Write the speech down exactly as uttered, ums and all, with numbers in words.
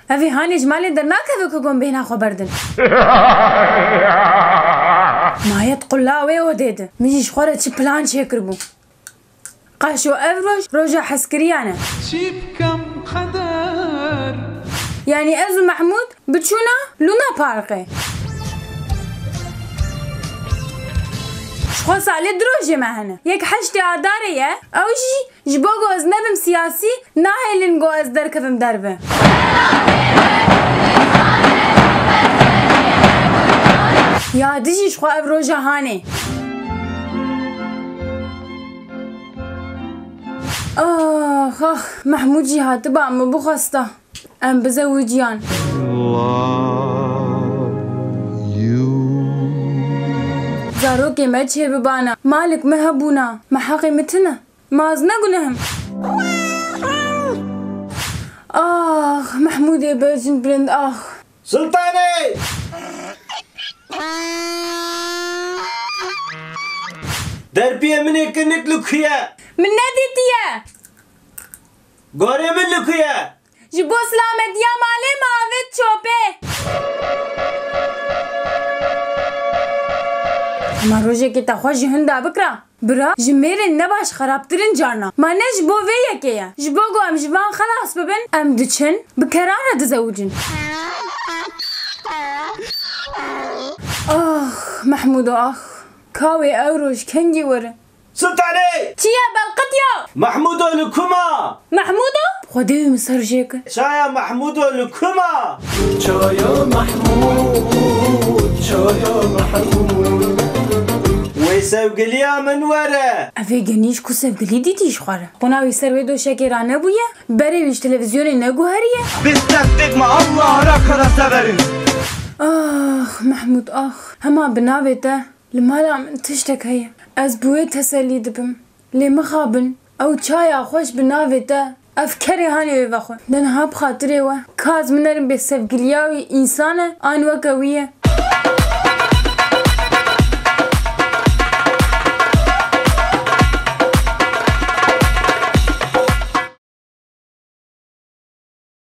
Evî hanê ji malê dernakeve ku gon bêhna xwe berdin. Ma yê di qulla wê odê de. Min jî ji xwe re çi plan çêkiribû. Qaşo ev roj, roja hezkiriyan e. Çi bikim qeder? Yanî ez û Mehmûd biçûna Luna Parkê. Ji xwe salê du rojê me hene. Yek heştê Adarê ye, ew jî ji bo ku ez nebim siyasî, nahêlin ku ez derkevim derve. Ya dijî ji xwe ev roja hanê. Ax, ax, Mehmûd jî hatiba min bixwesta em bizewiciyan. Zarokê me çêbibana, malik me hebûna, me heqê min tune. Ma ez ne gunehim. Ax, Mehmûdê bejin bilind, ax. Sultanê! Derbiyê min ê kinik li ku ye? Min nedîtiye. Gorê min li ku ye? Ji bo silametiya malê me avêt çopê. Hema rojekê te xwe ji hinda bikira. Bira, ji mêrên nebaş xerabtir in carna. Ma ne ji bo vê yekê ye. Ji bo ku em ji van xelas bibin, em diçin, bi keran re dizewicin. Ax, Mehmûdo, ax. Ka wê ew roj kengî were? Sultanê! Çi ye, belqit ya? Mehmûdo li ku ma? Mehmûdo? Xwedê wî min ser jê kir. Çaya Mehmûdo li ku ma? Çaya Mehmûd, çaya Mehmûd. Wê sevgiliya min were. Ev ê genî ji ku sevgilî dîtî ji xwe re? Xwena wî ser wê doşekê ra nebûye? Berê wî ji televîzyonê neguheriye? Bi tesdîq me Allah ra kara severin. Ax, Mehmûd, ax. Hema bi navê te li mala min tiştek heye. Ez bi wê tesellî dibim. Lê mixabin, ew çaya xweş bi navê te, ev kerê hanê wê vexwe. De niha bi xatirê we, ka ez binerim bê sevgiliya wî însan e, an weke wî ye.